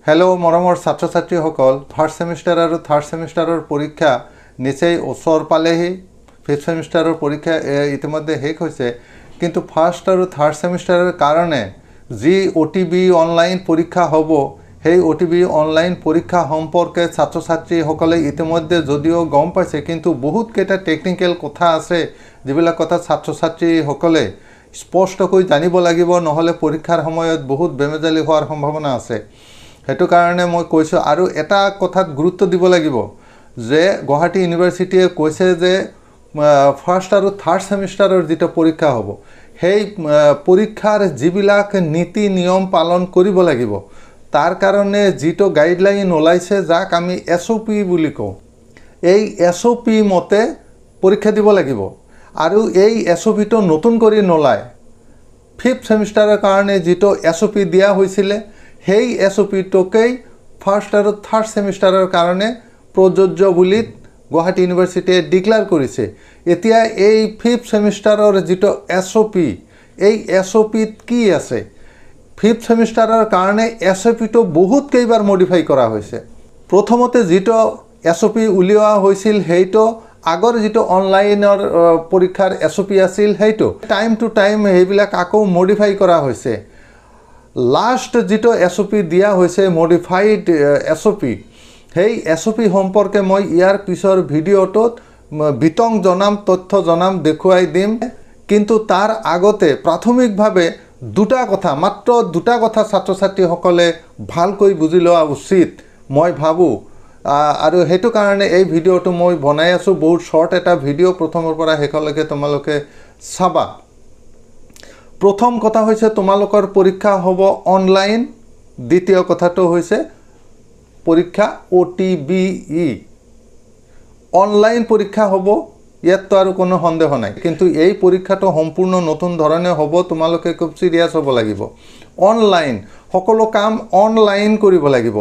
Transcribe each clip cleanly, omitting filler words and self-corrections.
Hello' মৰমৰ ছাত্ৰ ছাত্ৰীসকল, ফাৰ্ষ্ট ছেমিষ্টাৰ আৰু থাৰ্ড ছেমিষ্টাৰৰ পৰীক্ষা নিচেই ওচৰ পালেহি। ফিফ্থ ছেমিষ্টাৰৰ পৰীক্ষা ইতিমধ্যে শেষ হৈছে, কিন্তু ফাৰ্ষ্ট আৰু থাৰ্ড ছেমিষ্টাৰৰ কাৰণে যি অ' টি বি অনলাইন পৰীক্ষা হ'ব, সেই অ' টি বি অনলাইন পৰীক্ষা সম্পৰ্কে ছাত্ৰ ছাত্ৰীসকলে ইতিমধ্যে যদিও গম পাইছে, কিন্তু বহুতকেইটা টেকনিকেল কথা আছে, যিবিলাক কথা ছাত্ৰ ছাত্ৰীসকলে স্পষ্টকৈ জানিব লাগিব। নহ'লে পৰীক্ষাৰ সময়ত বহুত বেমেজালি হোৱাৰ সম্ভাৱনা আছে। সেইটো কাৰণে মই কৈছোঁ। আৰু এটা কথাত গুৰুত্ব দিব লাগিব যে গুৱাহাটী ইউনিভাৰ্চিটিয়ে কৈছে যে ফাৰ্ষ্ট আৰু থাৰ্ড ছেমিষ্টাৰৰ যিটো পৰীক্ষা হ'ব, সেই পৰীক্ষাৰ যিবিলাক নীতি নিয়ম পালন কৰিব লাগিব, তাৰ কাৰণে যিটো গাইডলাইন ওলাইছে, যাক আমি এছ অ' পি বুলি কওঁ, এই এছ অ' পি মতে পৰীক্ষা দিব লাগিব। আৰু এই এছ অ' পিটো নতুন কৰি নোলায়। ফিফ্থ ছেমিষ্টাৰৰ কাৰণে যিটো এছ অ' পি দিয়া হৈছিলে, সেই এছ অ' পিটোকেই ফাৰ্ষ্ট আৰু থাৰ্ড ছেমিষ্টাৰৰ কাৰণে প্ৰযোজ্য বুলি গুৱাহাটী ইউনিভাৰ্চিটিয়ে ডিক্লেয়াৰ কৰিছে। এতিয়া এই ফিফ্থ ছেমিষ্টাৰৰ যিটো এছ অ' পি, এই এছ অ' পিত কি আছে? ফিফ্থ ছেমিষ্টাৰৰ কাৰণে এছ অ' পিটো বহুত কেইবাৰ মডিফাই কৰা হৈছে। প্ৰথমতে যিটো এছ অ' পি উলিওৱা হৈছিল, সেইটো আগৰ যিটো অনলাইনৰ পৰীক্ষাৰ এছ অ' পি আছিল সেইটো। টাইম টু টাইম সেইবিলাক আকৌ মডিফাই কৰা হৈছে। লাষ্ট যিটো এছ অ' পি দিয়া হৈছে, মডিফাইড এছ অ' পি, সেই এছ অ' পি সম্পৰ্কে মই ইয়াৰ পিছৰ ভিডিঅ'টোত বিতং জনাম, তথ্য জনাম, দেখুৱাই দিম। কিন্তু তাৰ আগতে প্ৰাথমিকভাৱে দুটা কথা, মাত্ৰ দুটা কথা ছাত্ৰ ছাত্ৰীসকলে ভালকৈ বুজি লোৱা উচিত মই ভাবোঁ। আৰু সেইটো কাৰণে এই ভিডিঅ'টো মই বনাই আছোঁ। বহুত শ্বৰ্ট এটা ভিডিঅ', প্ৰথমৰ পৰা শেষলৈকে তোমালোকে চাবা। প্ৰথম কথা হৈছে, তোমালোকৰ পৰীক্ষা হ'ব অনলাইন। দ্বিতীয় কথাটো হৈছে, পৰীক্ষা অ' টি বি ই অনলাইন পৰীক্ষা হ'ব, ইয়াততো আৰু কোনো সন্দেহ নাই। কিন্তু এই পৰীক্ষাটো সম্পূৰ্ণ নতুন ধৰণে হ'ব। তোমালোকে খুব চিৰিয়াছ হ'ব লাগিব। অনলাইন, সকলো কাম অনলাইন কৰিব লাগিব।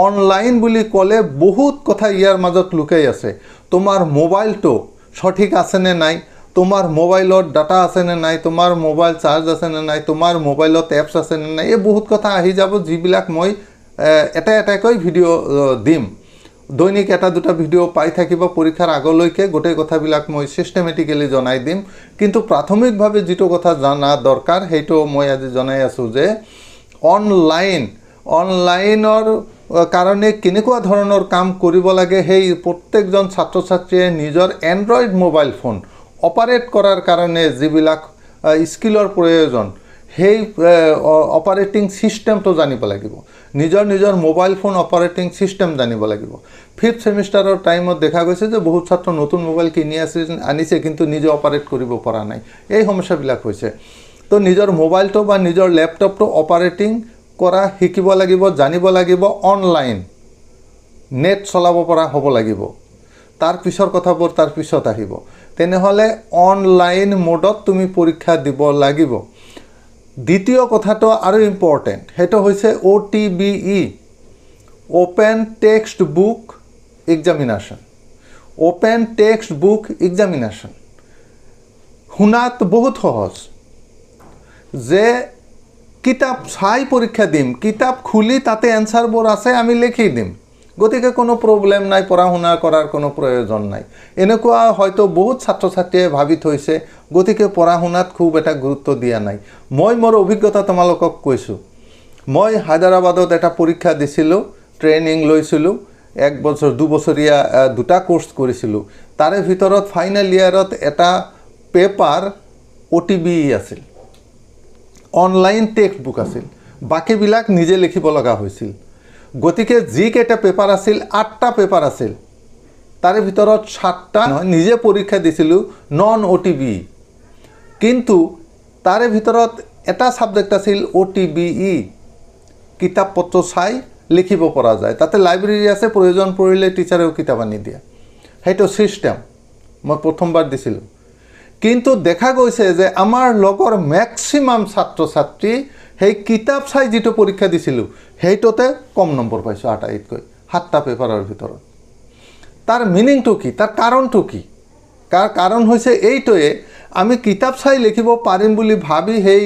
অনলাইন বুলি ক'লে বহুত কথা ইয়াৰ মাজত লুকাই আছে। তোমাৰ মোবাইলটো সঠিক আছেনে নাই, তোমাৰ মোবাইলত ডাটা আছেনে নাই, তোমাৰ মোবাইল চাৰ্জ আছেনে নাই, তোমাৰ মোবাইলত এপছ আছেনে নাই, এই বহুত কথা আহি যাব, যিবিলাক মই এটা এটাকৈ ভিডিঅ' দিম। দৈনিক এটা দুটা ভিডিঅ' পাই থাকিব পৰীক্ষাৰ আগলৈকে। গোটেই কথাবিলাক মই ছিষ্টেমেটিকেলি জনাই দিম। কিন্তু প্ৰাথমিকভাৱে যিটো কথা জনা দৰকাৰ, সেইটো মই আজি জনাই আছোঁ যে অনলাইনৰ কাৰণে কেনেকুৱা ধৰণৰ কাম কৰিব লাগে। সেই প্ৰত্যেকজন ছাত্ৰ ছাত্ৰীয়ে নিজৰ এণ্ড্ৰইড মোবাইল ফোন অপাৰেট কৰাৰ কাৰণে যিবিলাক স্কিলৰ প্ৰয়োজন, সেই অপাৰেটিং ছিষ্টেমটো জানিব লাগিব। নিজৰ নিজৰ মোবাইল ফোন অপাৰেটিং ছিষ্টেম জানিব লাগিব। ফিফ্থ ছেমিষ্টাৰৰ টাইমত দেখা গৈছে যে বহুত ছাত্ৰ নতুন মোবাইল কিনি আছে, আনিছে, কিন্তু নিজে অপাৰেট কৰিব পৰা নাই। এই সমস্যাবিলাক হৈছে। তো নিজৰ মোবাইলটো বা নিজৰ লেপটপটো অপাৰেটিং কৰা শিকিব লাগিব, জানিব লাগিব। অনলাইন নেট চলাব পৰা হ'ব লাগিব। তাৰ পিছৰ কথাবোৰ তাৰ পিছত আহিব। তেনেহ'লে অনলাইন মোডত তুমি পৰীক্ষা দিব লাগিব। দ্বিতীয় কথাটো আৰু ইম্পৰ্টেণ্ট, সেইটো হৈছে OTBE, open text book examination. Open text book examination শুনাত বহুত সহজ যে কিতাপ চাই পৰীক্ষা দিম, কিতাপ খুলি তাতে এনচাৰবোৰ আছে, আমি লিখি দিম, গতিকে কোনো প্ৰব্লেম নাই, পঢ়া শুনা কৰাৰ কোনো প্ৰয়োজন নাই। এনেকুৱা হয়তো বহুত ছাত্ৰ ছাত্ৰীয়ে ভাবি থৈছে, গতিকে পঢ়া শুনাত খুব এটা গুৰুত্ব দিয়া নাই। মই মোৰ অভিজ্ঞতা তোমালোকক কৈছোঁ। মই হায়দৰাবাদত এটা পৰীক্ষা দিছিলোঁ, ট্ৰেইনিং লৈছিলোঁ এক বছৰ, 2 বছৰীয়া দুটা কোৰ্চ কৰিছিলোঁ। তাৰে ভিতৰত ফাইনেল ইয়াৰত এটা পেপাৰ অ' টি বি আছিল, অনলাইন টেক্সট বুক আছিল, বাকীবিলাক নিজে লিখিব লগা হৈছিল। গতিকে যিকেইটা পেপাৰ আছিল, আঠটা পেপাৰ আছিল, তাৰে ভিতৰত সাতটা নিজে পৰীক্ষা দিছিলোঁ নন অ' টি বি। কিন্তু তাৰে ভিতৰত এটা ছাবজেক্ট আছিল অ' টি বি ই, কিতাপ পত্ৰ চাই লিখিব পৰা যায়। তাতে লাইব্ৰেৰী আছে, প্ৰয়োজন পৰিলে টিচাৰেও কিতাপ আনি দিয়ে। সেইটো ছিষ্টেম মই প্ৰথমবাৰ দিছিলোঁ। কিন্তু দেখা গৈছে যে আমাৰ লগৰ মেক্সিমাম ছাত্ৰ ছাত্ৰী সেই কিতাপ চাই যিটো পৰীক্ষা দিছিলোঁ, সেইটোতে কম নম্বৰ পাইছোঁ আটাইতকৈ, সাতটা পেপাৰৰ ভিতৰত। তাৰ মিনিংটো কি? তাৰ কাৰণটো কি? তাৰ কাৰণ হৈছে এইটোৱে, আমি কিতাপ চাই লিখিব পাৰিম বুলি ভাবি সেই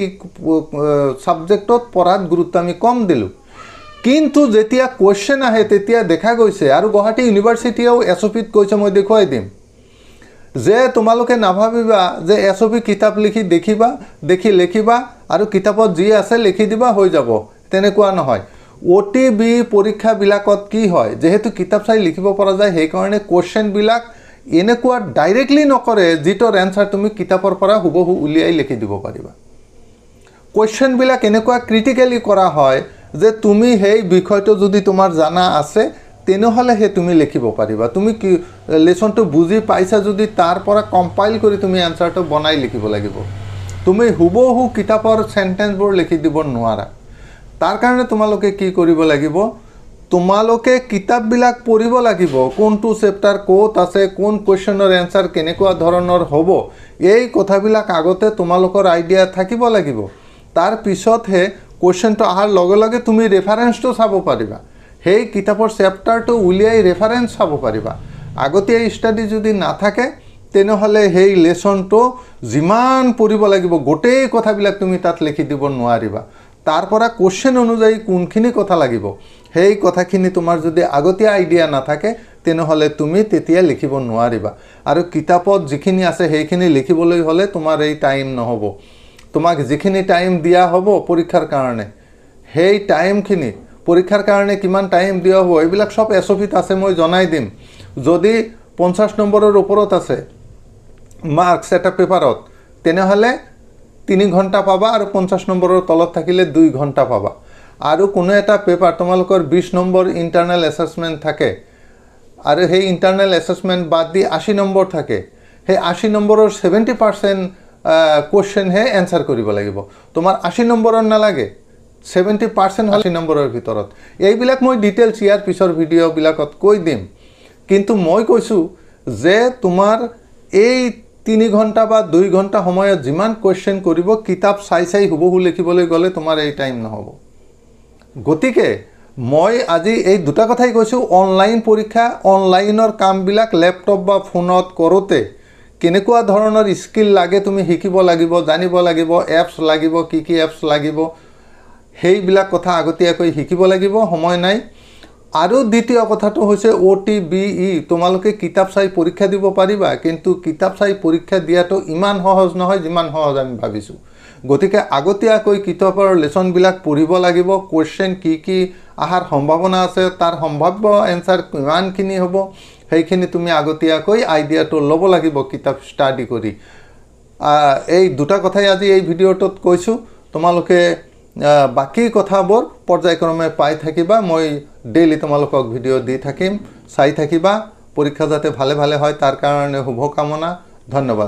ছাবজেক্টত পঢ়াত গুৰুত্ব আমি কম দিলোঁ। কিন্তু যেতিয়া কুৱেশ্যন আহে তেতিয়া দেখা গৈছে, আৰু গুৱাহাটী ইউনিভাৰ্চিটিয়েও এছ অ' পিত কৈছে, মই দেখুৱাই দিম, যে তোমালোকে নাভাবিবা যে এছ অ' পি কিতাপ লিখি দেখিবা, দেখি লিখিবা আৰু কিতাপত যি আছে লিখি দিবা হৈ যাব, তেনেকুৱা নহয়। অ' টি বি পৰীক্ষাবিলাকত কি হয়, যিহেতু কিতাপ চাই লিখিব পৰা যায়, সেইকাৰণে কুৱেশ্যনবিলাক এনেকুৱা ডাইৰেক্টলি নকৰে যিটোৰ এনচাৰ তুমি কিতাপৰ পৰা হুবহু উলিয়াই লিখি দিব পাৰিবা। কুৱেশ্যনবিলাক এনেকুৱা ক্ৰিটিকেলি কৰা হয় যে তুমি সেই বিষয়টো যদি তোমাৰ জানা আছে তেনেহ'লেহে তুমি লিখিব পাৰিবা। তুমি কি লেচনটো বুজি পাইছা যদি তাৰ পৰা কম্পাইল কৰি তুমি এনচাৰটো বনাই লিখিব লাগিব। তুমি হুবহু কিতাপৰ চেণ্টেঞ্চবোৰ লিখি দিব নোৱাৰা। তাৰ কাৰণে তোমালোকে কি কৰিব লাগিব, তোমালোকে কিতাপবিলাক পঢ়িব লাগিব, কোনটো চেপ্টাৰ ক'ত আছে, কোন কুৱেশ্যনৰ এনচাৰ কেনেকুৱা ধৰণৰ হ'ব, এই কথাবিলাক আগতে তোমালোকৰ আইডিয়া থাকিব লাগিব। তাৰ পিছতহে কুৱেশ্যনটো অহাৰ লগে লগে তুমি ৰেফাৰেঞ্চটো চাব পাৰিবা, সেই কিতাপৰ চেপ্টাৰটো উলিয়াই ৰেফাৰেঞ্চ চাব পাৰিবা। আগতীয়া ষ্টাডি যদি নাথাকে তেনেহ'লে সেই লেচনটো যিমান পঢ়িব লাগিব গোটেই কথাবিলাক তুমি তাত লিখি দিব নোৱাৰিবা। তাৰ পৰা কুৱেশ্যন অনুযায়ী কোনখিনি কথা লাগিব সেই কথাখিনি তোমাৰ যদি আগতীয়া আইডিয়া নাথাকে তেনেহ'লে তুমি তেতিয়া লিখিব নোৱাৰিবা। আৰু কিতাপত যিখিনি আছে সেইখিনি লিখিবলৈ হ'লে তোমাৰ এই টাইম নহ'ব। তোমাক যিখিনি টাইম দিয়া হ'ব পৰীক্ষাৰ কাৰণে, সেই টাইমখিনি পৰীক্ষাৰ কাৰণে কিমান টাইম দিয়া হ'ব এইবিলাক চব এছ অ' পিত আছে, মই জনাই দিম। যদি 50 নম্বৰৰ ওপৰত আছে মাৰ্কছ এটা পেপাৰত, তেনেহ'লে 3 ঘণ্টা পাবা, আৰু 50 নম্বৰৰ তলত থাকিলে 2 ঘণ্টা পাবা। আৰু কোনো এটা পেপাৰ তোমালোকৰ 20 নম্বৰ ইণ্টাৰনেল এছেছমেণ্ট থাকে, আৰু সেই ইণ্টাৰনেল এছেছমেণ্ট বাদ দি 80 নম্বৰ থাকে, সেই 80 নম্বৰৰ 70% কুৱেশ্যনহে এনচাৰ কৰিব লাগিব। তোমাৰ 80 নম্বৰৰ নালাগে, 70% 80 নম্বৰৰ ভিতৰত। এইবিলাক মই ডিটেইলছ ইয়াৰ পিছৰ ভিডিঅ'বিলাকত কৈ দিম। কিন্তু মই কৈছোঁ যে তোমাৰ এই 3 ঘণ্টা বা 2 ঘণ্টা সময়ত যিমান কুৱেশ্যন কৰিব, কিতাপ চাই চাই হুবহু লিখিবলৈ গ'লে তোমাৰ এই টাইম নহ'ব। গতিকে মই আজি এই দুটা কথাই কৈছোঁ, অনলাইন পৰীক্ষা, অনলাইনৰ কামবিলাক লেপটপ বা ফোনত কৰোঁতে কেনেকুৱা ধৰণৰ স্কিল লাগে তুমি শিকিব লাগিব, জানিব লাগিব, এপছ লাগিব, কি কি এপছ লাগিব সেইবিলাক কথা আগতীয়াকৈ শিকিব লাগিব, সময় নাই। আৰু দ্বিতীয় কথাটো হৈছে অ' টি বি ই, তোমালোকে কিতাপ চাই পৰীক্ষা দিব পাৰিবা, কিন্তু কিতাপ চাই পৰীক্ষা দিয়াটো ইমান সহজ নহয় যিমান সহজ আমি ভাবিছোঁ। গতিকে আগতীয়াকৈ কিতাপৰ লেচনবিলাক পঢ়িব লাগিব, কুৱেশ্যন কি কি অহাৰ সম্ভাৱনা আছে, তাৰ সম্ভাৱ্য এনচাৰ কিমানখিনি হ'ব সেইখিনি তুমি আগতীয়াকৈ আইডিয়াটো ল'ব লাগিব কিতাপ ষ্টাডি কৰি। এই দুটা কথাই আজি এই ভিডিঅ'টোত কৈছোঁ। তোমালোকে বাকী কথাবোৰ পৰ্যায়ক্ৰমে পাই থাকিবা, মই ডেইলি তোমালোকক ভিডিঅ' দি থাকিম, চাই থাকিবা। পৰীক্ষা যাতে ভালে ভালে হয় তাৰ কাৰণে শুভকামনা। ধন্যবাদ।